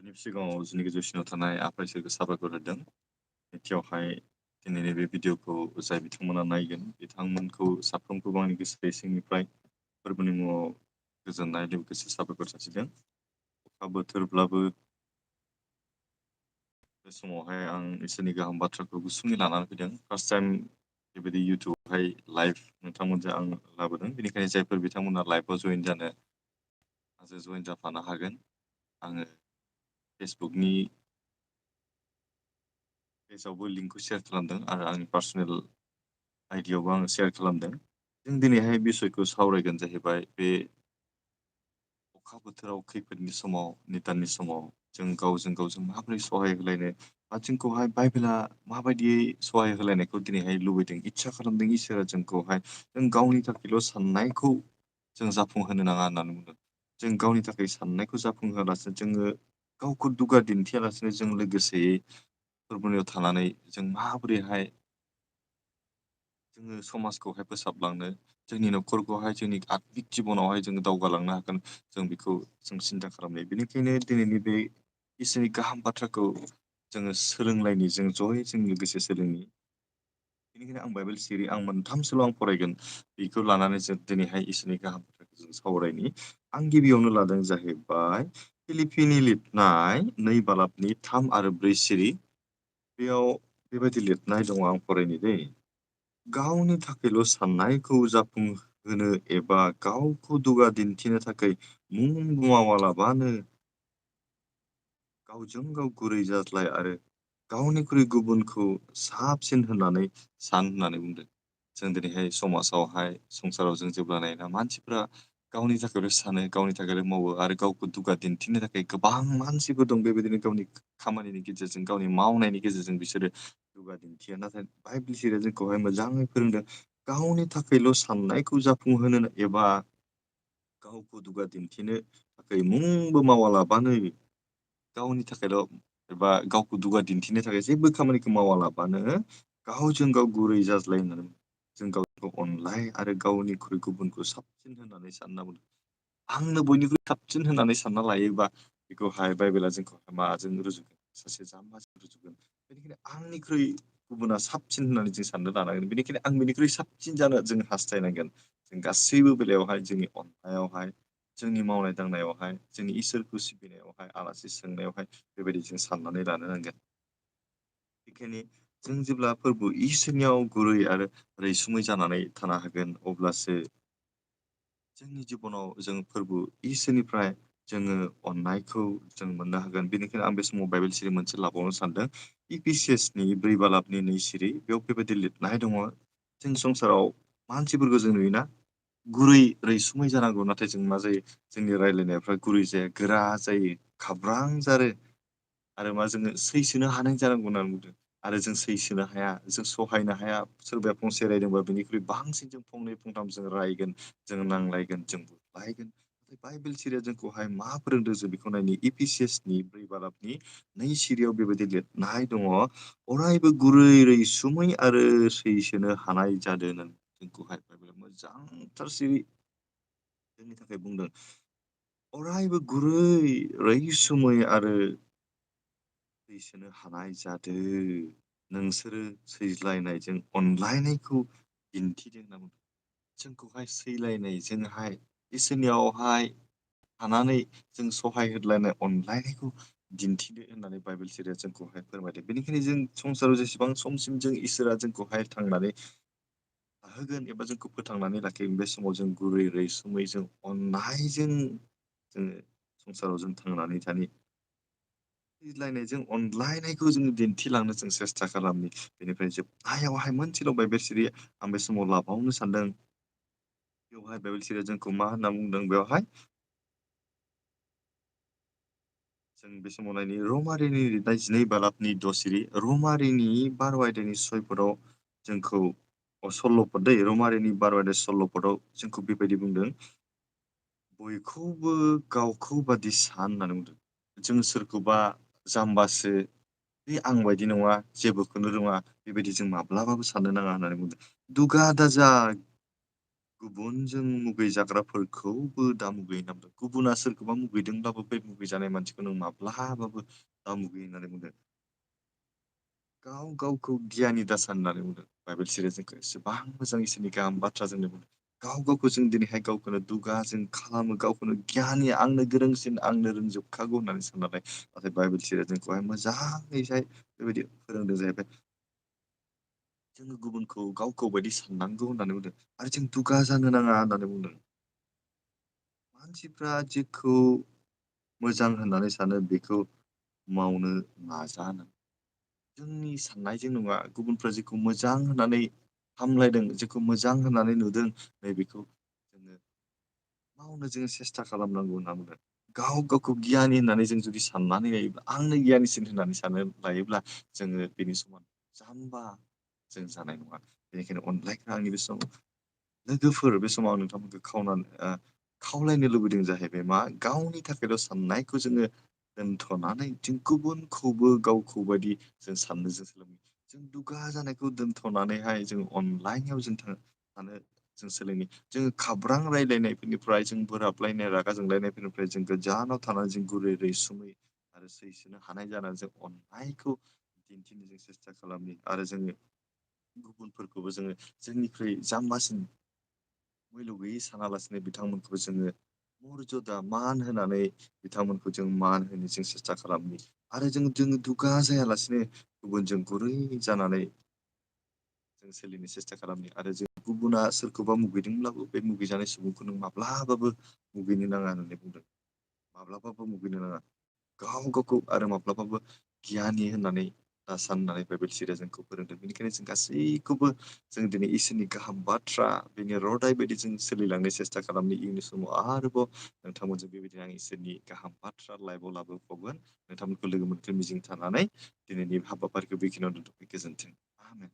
बयनि सिगाङाव जोंनि गेजेरसिनाव थानाय आफा इसोरखौ साबायखर होदों। नैथियावहाय दिनैनि बे भिडिअ'खौ जाय बिथांमोना नायगोन बिथांमोनखौ साफ्रोमखौबो आंनि गोसो सिंनिफ्राय फोरबोनि मुङाव गोजोननाय लोगोसे साबायखर जासिदों। अखा बोथोरब्लाबो बे समावहाय आं इसोरनि गाहाम बाथ्राखौ गुसुङै लानानै फैदों। फार्स्ट टाइम बेबायदि इउटुबावहाय लाइभ नोंथांमोनजों आं लाबोदों। बेनिखायनो जायफोर बिथांमोना लाइभआव जइन जानो आंजों जइन जाफानो हागोन, आङो फेसबुकनि पेजावबो लिंकखौ शेयार खालामदों आरो आंनि पार्सनेल आइडियावबो आङो शेयार खालामदों। जों दिनैहाय बिसयखौ सावरायगोन जाहैबाय बे अखा बोथोराव खैफोदनि समाव निदाननि समाव जों गावजों गावजों माबोरै सहाय होलायनो बा जोंखौहाय बाइबेला माबायदियै सहाय होलायनायखौ दिनैहाय लुबैदों, इस्सा खालामदों इसोरा जोंखौहाय जों गावनि थाखायल' साननायखौ जों जाफुंहोनो नाङा होननानै बुंदों। जों गावनि थाखाय साननायखौ जाफुंहोआलासिनो जोङो गावखौ दुगा दिन्थियालासिनो जों लोगोसेयै फोरबोनियाव थानानै जों माबोरैहाय जोङो समाजखौहाय फोसाबलांनो, जोंनि न'खरखौहाय जोंनि आत्मिक जिबनावहाय जोङो दावगालांनो हागोन, जों बेखौ जों सिन्था खालामनाय। बेनिखायनो दिनैनि बे इसोरनि गाहाम बाथ्राखौ जोङो सोलोंलायनि, जों जयै जों लोगोसे सोलोंनि। बेनिखायनो आं बाइबेल सिरि आं मोनथामसोल' आं फरायगोन, बेखौ लानानै जों दिनैहाय इसोरनि गाहाम बाथ्राखौ जों सावरायनि। आं गिबियावनो लादों जाहैबाय फिलिपिनि लिरनाय 2 बालाबनि 3 आरो 4 सिरि। बेयाव बेबायदि लिरनाय दङ, आं फरायनि दै। गावनि थाखायल' साननायखौ जाफुंहोनो एबा गावखौ दुगा दिन्थिनो थाखाय मुं मावालाबानो गावजों गाव गुरै जाज्लाय आरो गावनिख्रुइ गुबुनखौ साबसिन होननानै होननानै बुंदों। जों दिनैहाय समाजावहाय संसाराव जों जेब्ला नायोना मानसिफ्रा गावनि थाखायल' सानो, गावनि थाखायल' मावो आरो गावखौ दुगा दिन्थिनो थाखाय गोबां मानसिफोर दं। बेबायदिनो गावनि खामानिनि गेजेरजों, गावनि मावनायनि गेजेरजों बिसोरो दुगा दिन्थियो। नाथाय बाइबेल सिरिया जोंखौहाय मोजाङै फोरोंदों, गावनि थाखायल' साननायखौ जाफुंहोनो एबा गावखौ दुगा दिन्थिनो थाखाय मुंबो मावालाबानो, गावनि थाखायल' एबा गावखौ दुगा दिन्थिनो थाखाय जेबो खामानिखौ मावालाबानो गावजों गाव गुरै जाज्लाय होननानै जों गावखौ अनलाय आरो गावनिख्रुइ गुबुनखौ साबसिन होननानै सानना बुंदों। आंनो बयनिख्रुइ साबसिन होननानै सानना लायोबा बेखौहाय बाइबेला जोंखौहाय माजों रुजुगोन? सासे जाम्बाजों रुजुगोन। बेनिखायनो आंनिख्रुइ गुबुना साबसिन होननानै जों साननो लानांगोन। बेनिखायनो आं बेनिख्रुइ साबसिन जानो जों हास्थायनांगोन। जों गासैबो बेलायावहाय, जोंनि अननायावहाय, जोंनि मावनाय दांनायावहाय, जोंनि इसोरखौ सिबिनायावहाय, आलासि सोंनायावहाय बेबायदि जों साननानै लानो नांगोन। बेखायनो जों जेब्ला फोरबो इसोरनियाव गुरै आरो रैसुमै जानानै थानो हागोन, अब्लासो जोंनि जिबनाव जों फोरबो इसोरनिफ्राय जोङो अननायखौ जों मोननो हागोन। बेनिखायनो आं बे समाव बाइबेल सिरि मोनसे लाबावनो सानदों। इफिसियासनि 2 बालाबनि 2 सिरि, बेयाव बेबायदि लिरनाय दङ। जों संसाराव मानसिफोरखौ जों नुयोना, गुरै रैसुमै जानांगौ, नाथाय जों मा जायो, जोंनि रायलायनायफ्रा गुरै जाया, गोरा जायो, खाब्रां जारो। आरो मा, जोङो सैसोनो हानाय जानांगौ होननानै बुंदों। आरो जों सैसोनो हाया, जों सहायनो हाया। सोरबाया फंसे रायदोंबा बेनिख्रुइ बांसिन जों फंनै फंथाम जों रायगोन, जों नांलायगोन, जों बुलायगोन। बाइबेल सिरिया जोंखौहाय मा फोरोंदों जों बेखौ नायनि। इफिसियासनि 2 बालाबनि 2 सिरियाव बेबायदि लिरनाय दङ, अरायबो गुरै रैसुमै आरो सैसोनो हानाय जादों होननानै जोंखौहाय बाइबेला मोजांथार सिरि जोंनि थाखाय बुंदों। अरायबो गुरै रैसुमै आरो सैसोनो हानाय जादो, नोंसोरो सैज्लायनायजों अनलायनायखौ दिन्थिदों होनना बुंदों। जोंखौहाय सैलायनायजोंहाय इसोरनियावहाय थानानै जों सहाय होलायनाय अनलायनायखौ दिन्थिदो होननानै बाइबेल सिरिया जोंखौहाय फोरमायदों। बेनिखायनो जों संसाराव जेसेबां समसिम जों इसोरा जोंखौहाय थांनानै थाहोगोन एबा जोंखौ फोथांनानै लाखिगोन, बे समाव जों गुरै रैसुमै जों अननायजों जोङो संसाराव जों थांनानै थानि। सैज्लायनायजों अनलायनायखौ जोङो दिन्थिलांनो जों सेस्था खालामनि। बेनिफ्राय जोबनायावहाय मोनसेल' बाइबेल सिरि आं बे समाव लाबावनो सानदों। बेवहाय बाइबेल सिरिया जोंखौ मा होनना बुंदों, बेवहाय जों बे समाव नायनि रमारिनि लिरनाय 2 बालाबनि 6 सिरि। रमारिनि 12 आयदानि 6 पदआव जोंखौ, सल्ल'पद दै, रमारिनि 12 आयदानि 16 पदआव जोंखौ बेबायदि बुंदों, बयखौबो गावखौ बादि सान होननानै बुंदों। जों सोरखौबा जाम्बासो, बे आं बायदि नङा, जेबोखौनो रोङा, बेबायदि जों माब्लाबाबो साननो नाङा होननानै बुंदों। दुगा दाजा, गुबुनजों मुगैजाग्राफोरखौबो दा मुगै होनना बुंदों। गुबुना सोरखौबा मुगैदोंब्लाबो बे मुगैजानाय मानसिखौ नों माब्लाबाबो दा मुगै होननानै बुंदों। गाव गावखौ गियानि दासान होननानै बुंदों। बाइबेल सिरिया जोंखौ एसेबां मोजां इसोरनि गाहाम बाथ्रा जोंनो बुंदों। गाव गावखौ जों दिनैहाय गावखौनो दुगा जों खालामो, गावखौनो गियानि आंनो गोरोंसिन, आंनो रोंजोबखागौ होननानै साननानै नाथाय बाइबेल सिरिया जोंखौहाय मोजाङैहाय बेबायदि फोरोंदों जाहैबाय। जोङो गुबुनखौ गावखौ बायदि साननांगौ होननानै बुंदों आरो जों दुगा जानो नाङा होननानै बुंदों। मानसिफ्रा जेखौ मोजां होननानै सानो बेखौ मावनो नाजा होननानै। जोंनि साननायजों नङा, गुबुनफ्रा जेखौ मोजां होननानै हामलायदों, जेखौ मोजां होननानै नुदों नैबेखौ जोङो मावनो जोङो सेस्था खालामनांगौ होनना बुंदों। गाव गावखौ गियानि होननानै जों जुदि साननानै लायोब्ला, आंनो गियानिसिन होननानै लायोब्ला जोङो बेनि समान जाम्बा जों जानाय नङा। बेनिखायनो अनलायग्रा आंनि बे समाव लोगोफोर, बे समाव आं नोंथांमोनखौ खावलायनो लुबैदों जाहैबाय मा गावनि थाखायल' साननायखौ जोङो दोनथ'नानै जों गुबुनखौबो गावखौ बायदि जों साननो जों सोलोङो। जों दुगा जानायखौ दोनथ'नानैहाय जों अनलायनायाव जों थानो जों सोलोङो। जोङो खाब्रां रायलायनायफोरनिफ्राय, जों बोराबलायनाय रागा जोंलायनायफोरनिफ्राय जों गोजानाव थानानै जों गुरै रैसुमै आरो सैसोनो हानाय जानानै जों अननायखौ दिन्थिनो जों सेस्था खालामनि आरो जोङो गुबुनफोरखौबो जोङो जोंनिख्रुइ जाम्बासिन मैल' गैयै सानालासिनो बिथांमोनखौ जोङो मर्जदा मान होनानै बिथांमोनखौ जों मान होनो जों सेस्था खालामनि आरो जोङो दुगा जायालासिनो गुबुनजों गुरै जानानै जों सोलिनो सेस्था खालामनि आरो जों गुबुना सोरखौबा मुगैदोंब्लाबो बे मुगैजानाय सुबुंखौ नों माब्लाबाबो मुगैनो नाङा होननानै बुंदों। माब्लाबाबो मुगैनो नाङा। गाव गावखौ आरो माब्लाबाबो गियानि होननानै दा साननानै बाइबेल सिरिया जोंखौ फोरोंदों। बेनिखायनो जों गासैखौबो जों दिनै इसोरनि गाहाम बाथ्रा, बेनि रादाय बायदि जों सोलिलांनो सेस्था खालामनि। इयुननि समाव आरोबाव नोंथांमोनजों बेबायदिनो आं इसोरनि गाहाम बाथ्रा लाइभआव लाबोबावगोन। नोंथांमोनखौ लोगो मोनगोन मिजिं थानानै दिनैनि हाबाफारिखौ बेखिनियाव दोनथ'बाय। गोजोन्थों। आमेन।